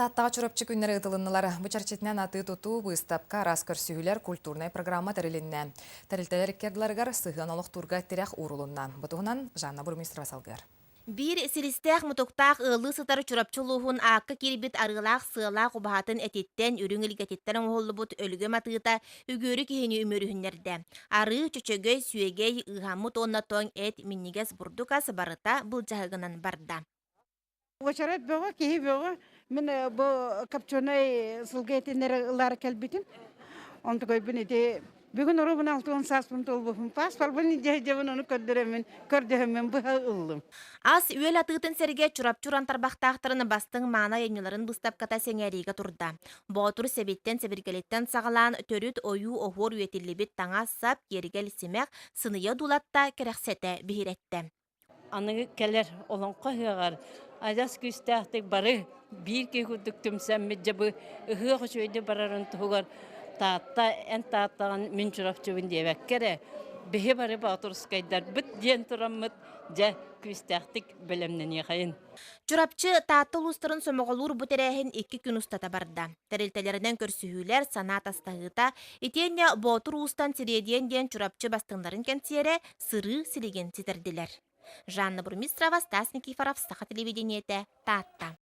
Тааттаҕа Чурапчы күннэрэ ыытылыннылар. Бу чэрчитинэн атыы-тутуу, быыстапка, араас көрсүһүүлэр, культурнай программа тэрилиннэ. Тэрилтэлэр икки ардыларыгар сыһыан олохтуурга тирэх уурулунна. Бу туһунан Жанна Бурмистрова салгыар. Биир силистээх-мутуктаах ыаллыы сытар Чурапчы улууһун аакка киирбит арыылаах-сыалаах убаһатын этиттэн, үрүҥ илгэтиттэн оҥоһуллубут өлгөм атыыта үгүөрү киһини үмүөрүһүннэрдэ. Арыы, чөчөгөй, сүөгэй, ыыһаммыт уонна тоҥ эт, минньигэс бурдук ас барыта былдьаһыгынан барда. Уочарат бөҕө, киһи бөҕө. Мин бу копченый сылгы этин эрэ ылаары кэлбитим. Онтукайбын ити бүгүн оруобун 60 сааспын туолбуппун. Пааспарбын илдьэ ону көрдөрөммүн, көрдөһөммүн быһа ыллым. Ас-үөл атыытын сэргэ Чурапчы уран тарбахтаахтарын бастыҥ мааны айымньыларын быыстапката сэҥээриигэ турда. Боотур сэбиттэн сэбиргэлиттэн саҕалаан төрүт ойуу-оһуор үйэтиллибит таҥас-сап, киэргэл симэх, сыныйа дуулатта, кэрэхсэтэ биһирэттэ. Аныгы кэлэр олоҥхо ыһыаҕар адьас күүстээхтик бары биир киһи курдук түмсэммит дьэ бу ыһыах үчүгэйдик барарын туһугар Таатта эн Тааттаҕын мин Чурапчыбын диэбэккэ эрэ биһи бары боотурускайдарбыт диэн тураммыт дьэ күүстээхтик бэлэмнэниэхэйин. Чурапчы, Таатта улуустарын сомоҕолуур бу тэрээһин икки күн устата барда. Тэрилтэлэринэн көрсүһүүлэр, санаа атастаһыыта, итиэннэ Боотур уустан Сириэдийэн диэн Чурапчы бастыҥнарын кэнсиэрэ сырыы силигин ситэрдилэр. Жанна Бурмистрова, Стас Никифоров, Саха телевидениетэ, Таатта.